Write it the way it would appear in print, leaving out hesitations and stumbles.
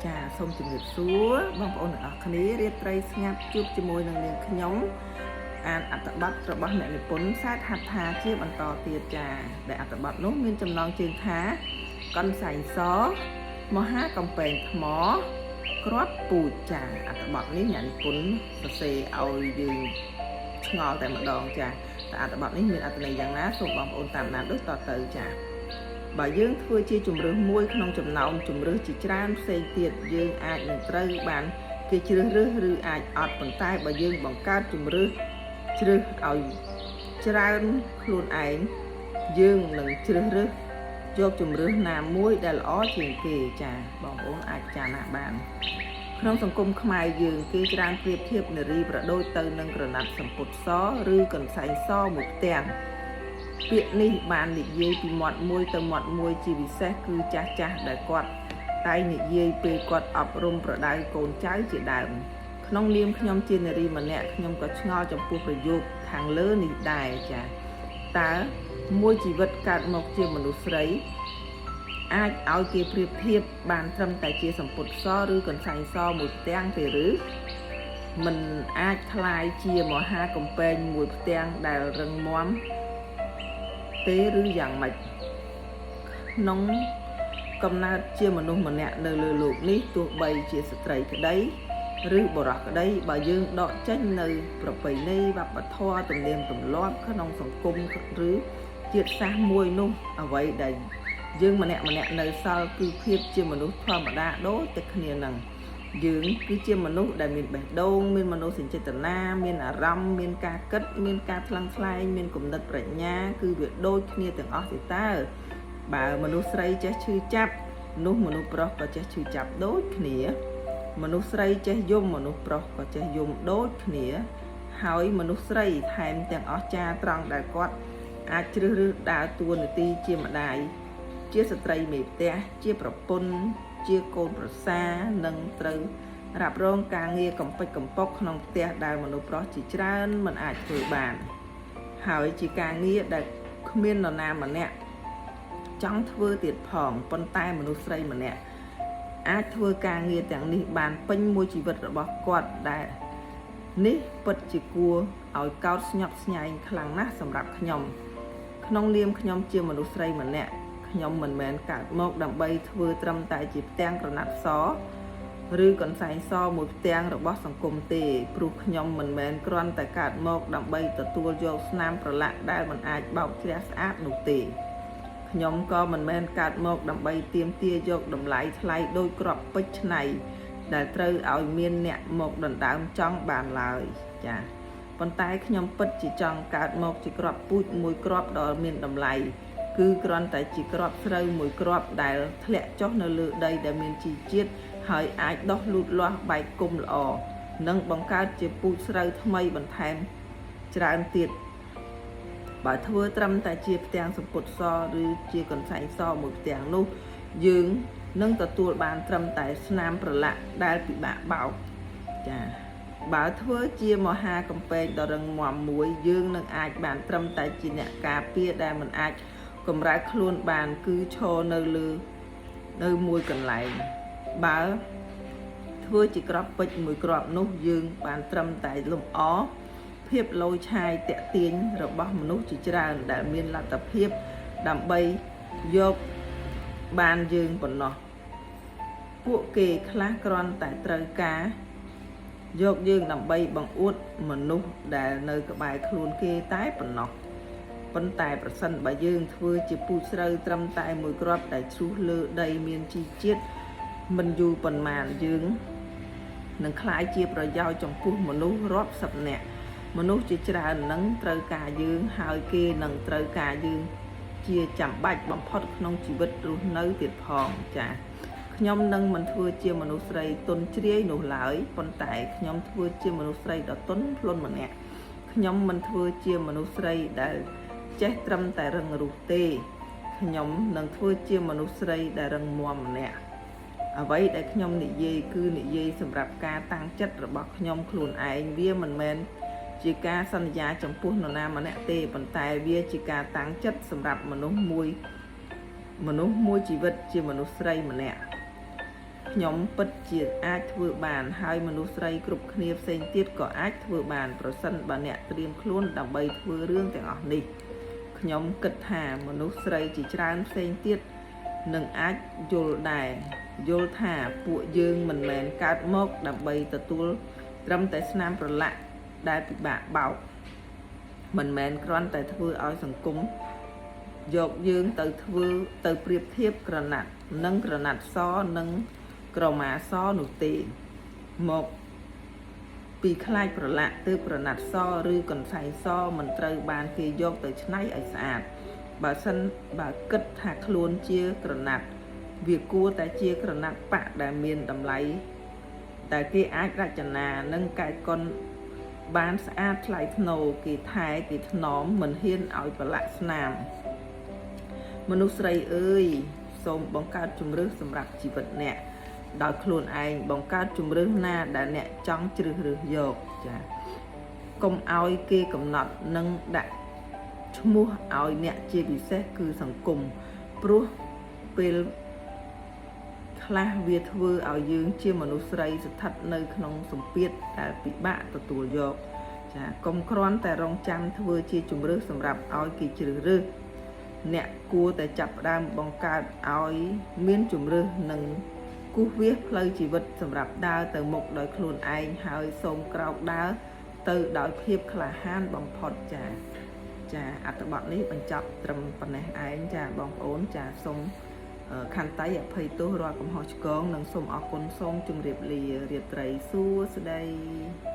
ចាសូមជម្រាបសួរបងប្អូនទាំងអស់គ្នារាត្រីស្ងាត់ជួបជាមួយនឹងនាងខ្ញុំអានអត្ថបទរបស់អ្នកនិពន្ធសែតហដ្ឋាជាបន្តទៀតចាដែលអត្ថបទនោះមានចំណងជើងថាកន្សែងសមហាកំពែងថ្មគ្រាប់ពូជចាអត្ថបទនេះអ្នកនិពន្ធសរសេរឲ្យយើងឆ្ងល់តែម្ដងចាតែអត្ថបទនេះមានអត្ថន័យយ៉ាងណាសូមបងប្អូនតាមដានដូចតទៅចា បើយើងធ្វើជាជំរើសមួយក្នុងចំណោមជំរើសជាច្រើនផ្សេងទៀតយើងអាចនឹងត្រូវបានគេជ្រើសរើសឬអាចអត់ប៉ុន្តែបើយើងបង្កើតជំរើសជ្រើសឲ្យច្រើនខ្លួនឯងយើងនឹងជ្រើសរើសយកជំរើសណាមួយដែលល្អជាងគេចាបងប្អូនអាចពិចារណាបាន ក្នុងសង្គមខ្មែរយើងគេច្រើនប្រៀបធៀបនារីប្រដូចទៅនឹងក្រណាត់សំពត់សឬកន្សែងសមួយផ្ទាំង ពាក្យនេះបាននិយាយពីមាត់មួយទៅមាត់មួយជាពិសេសគឺចាស់ចាស់ដែលគាត់តែងនិយាយពេលគាត់អប់រំប្រដៅកូនចៅជាដើមក្នុងនាមខ្ញុំជានារីម្នាក់ខ្ញុំក៏ឆ្ងល់ចំពោះប្រយោគខាងលើនេះដែរចា៎តើមួយជីវិតកើតមកជាមនុស្សស្រី អាចឲ្យគេប្រៀបធៀបបានត្រឹមតែជាសំពត់សឬកន្សែងសមួយផ្ទាំងទេឬមិនអាចក្លាយជាមហាកំពែងមួយផ្ទាំងដែលរឹងមាំទេឬយ៉ាងម៉េចក្នុងកំណើតជាមនុស្សម្នាក់នៅលើលោកនេះទោះបីជាស្ត្រីក្តីឬបុរសក្តីបើយើងដកចេញនៅប្រពៃណីវប្បធម៌ទំនៀមទម្លាប់ក្នុងសង្គមឬជាតិសាសន៍មួយនោះអ្វីដែលយើងម្នាក់ម្នាក់នៅសល់គឺភាពជាមនុស្សធម្មតាដូចតែគ្នានឹងយើងគឺជាមនុស្សដែលមានបេះដូងមានមនោសញ្ចេតនាមានអារម្មណ៍មានការគិតមានការថ្លឹងថ្លែងមានគំនិតប្រាជ្ញាគឺវាដូចគ្នាទាំងអស់ទេតើបើមនុស្សស្រីចេះឈឺចាប់នោះមនុស្សប្រុសក៏ចេះឈឺចាប់ដូចគ្នា មនុស្សស្រីចេះយំមនុស្សប្រុសក៏ចេះយំដូចគ្នា ហើយមនុស្សស្រីថែមទាំងអស្ចារ្យត្រង់ដែលគាត់អាចជ្រើសរើសដើរតួនាទីជាម្ដាយជាស្ត្រីមេផ្ទះជាប្រពន្ធជាកូនប្រសានិងត្រូវរ៉ាប់រងការងារកំពេចកំប៉ុកក្នុងផ្ទះដែលមនុស្សប្រុសជាច្រើនមិនអាចធ្វើបាន ហើយជាការងារដែលគ្មាននរណាម្នាក់ចង់ធ្វើទៀតផងប៉ុន្តែមនុស្សស្រីម្នាក់អាចធ្វើការងារទាំងនេះបានពេញមួយជីវិតរបស់គាត់ដែលនេះពិតជាគួរឲ្យកោតស្ញប់ស្ញែងខ្លាំងណាស់សម្រាប់ខ្ញុំ ក្នុងនាមខ្ញុំជាមនុស្សស្រីម្នាក់ខ្ញុំមិនមែនកើតមកដើម្បីធ្វើត្រឹមតែជាផ្ទាំងក្រណាត់សឬកន្សែងសមួយផ្ទាំងរបស់សង្គមទេព្រោះខ្ញុំមិនមែនគ្រាន់តែកើតមកដើម្បីទទួលយកស្នាមប្រឡាក់ដែលមិនអាចបោកជ្រះស្អាតនោះទេខ្ញុំក៏មិនមែនកើតមកដើម្បីទាមទារយកតម្លៃថ្លៃដូចគ្រាប់ពេជ្រឆ្នៃដែលត្រូវឲ្យមានអ្នកមកដណ្ដើមចង់បានឡើយចា៎ ប៉ុន្តែខ្ញុំពិតជាចង់កើតមកជាគ្រាប់ពូជមួយគ្រាប់ដ៏មានតម្លៃគឺគ្រាន់តែជាគ្រាប់ស្រូវមួយគ្រាប់ដែលធ្លាក់ចុះនៅលើដីដែលមានជីជាតិហើយអាចដុះលូតលាស់បែកគុំល្អនិងបង្កើតជាពូជស្រូវថ្មីបន្ថែមច្រើនទៀតបើធ្វើត្រឹមតែជាផ្ទាំងសំពត់សឬជាកន្សែងសមួយផ្ទាំងនោះយើងនឹងទទួលបានត្រឹមតែស្នាមប្រឡាក់ដែលពិបាកបោកចា៎ បើធ្វើជាមហាកំពែងដ៏រឹងមាំមួយយើងនឹងអាចបានត្រឹមតែជាអ្នកការពារដែលមិនអាចកម្រើកខ្លួនបានគឺឈរនៅលើនៅមួយកន្លែងបើធ្វើជាក្របពេជ្រមួយគ្រាប់នោះយើងបានត្រឹមតែលំអភាពឡូយឆាយតាក់ទាញរបស់មនុស្សជាច្រើនដែលមានលទ្ធភាពដើម្បីយកបានយើងប៉ុណ្ណោះពួកគេខ្លះគ្រាន់តែត្រូវការ យកយើងដើម្បីបង្អួតមនុស្សដែលនៅក្បែរខ្លួនគេតែប៉ុណ្ណោះប៉ុន្តែប្រសិនបើយើងធ្វើជាពូជស្រូវត្រឹមតែមួយគ្រាប់ដែលជ្រុះលើដីមានជីជាតិមិនយូរប៉ុន្មានយើងនឹងក្លាយជាប្រយោជន៍ចំពោះមនុស្សរាប់សិបនាក់មនុស្សជាច្រើននឹងត្រូវការយើងហើយគេនឹងត្រូវការយើងជាចាំបាច់បំផុតក្នុងជីវិតរស់នៅទៀតផងចា៎ ខ្ញុំនឹងមិនធ្វើជាមនុស្សស្រីទន់ជ្រាយនោះឡើយប៉ុន្តែខ្ញុំធ្វើជាមនុស្សស្រីដ៏ទន់ភ្លន់ម្នាក់ខ្ញុំមិនធ្វើជាមនុស្សស្រីដែលចេះត្រឹមតែរឹងរូសទេខ្ញុំនឹងធ្វើជាមនុស្សស្រីដែលរឹងមាំម្នាក់អ្វីដែលខ្ញុំនិយាយគឺនិយាយសម្រាប់ការតាំងចិត្តរបស់ខ្ញុំខ្លួនឯងវាមិនមែនជាការសន្យាចំពោះនរណាម្នាក់ទេប៉ុន្តែវាជាការតាំងចិត្តសម្រាប់មនុស្សមួយមនុស្សមួយជីវិតជាមនុស្សស្រីម្នាក់ ខ្ញុំពិតជាអាចធ្វើបានហើយមនុស្សស្រីគ្រប់គ្នាផ្សេងទៀតក៏អាចធ្វើបានប្រសិនបើអ្នកត្រៀមខ្លួនដើម្បីធ្វើរឿងទាំងអស់នេះខ្ញុំគិតថាមនុស្សស្រីជាច្រើនផ្សេងទៀតនឹងអាចយល់ដែរយល់ថាពួកយើងមិនមែនកើតមកដើម្បីទទួលត្រឹមតែស្នាមប្រឡាក់ដែលពិបាកបោកមិនមែនគ្រាន់តែធ្វើឲ្យសង្គមយកយើងទៅធ្វើទៅប្រៀបធៀបក្រណាត់និងក្រណាត់សនិងក្រមាសនោះទេមកពីខ្លាចប្រឡាក់ទើបក្រណាត់សឬកន្សែងសមិនត្រូវបានគេយកទៅច្នៃឲ្យស្អាតបើសិនបើគិតថាខ្លួនជាក្រណាត់វាគួរតែជាក្រណាត់ប៉ាក់ដែលមានតម្លៃដែលគេអាចរចនានិងកែកុនបានស្អាតថ្លៃថ្នូរគេថែគេថ្នមមិនហ៊ានឲ្យប្រឡាក់ស្នាម មនុស្សស្រីអើយសូមបង្កើតជំរើសសម្រាប់ជីវិតអ្នកដោយខ្លួនឯងបង្កើតជំរើសណាដែលអ្នកចង់ជ្រើសរើសយកចាកុំឲ្យគេកំណត់និងដាក់ឈ្មោះឲ្យអ្នកជាពិសេសគឺសង្គមព្រោះពេលខ្លះវាធ្វើឲ្យយើងជាមនុស្សស្រីស្ថិតនៅក្នុងសម្ពាធដែលពិបាកទទួលយកចាកុំគ្រាន់តែរងចាំធ្វើជាជំរើសសម្រាប់ឲ្យគេជ្រើសរើស អ្នកគួរតែចាប់ផ្ដើមបង្កើតឲ្យមានជំរើសនិងគូសវាសផ្លូវជីវិតសម្រាប់ដើរទៅមុខដោយខ្លួនឯងហើយសូមក្រោកដើរទៅដោយភាពក្លាហានបំផុតចាចាអត្ថបទនេះបញ្ចប់ត្រឹមប៉ុណ្ណេះឯងចាបងប្អូនចាសូមខន្តីអភ័យទោសរាល់កំហុសឆ្គងនិងសូមអរគុណសូមជម្រាបលារាត្រីសួស្តី។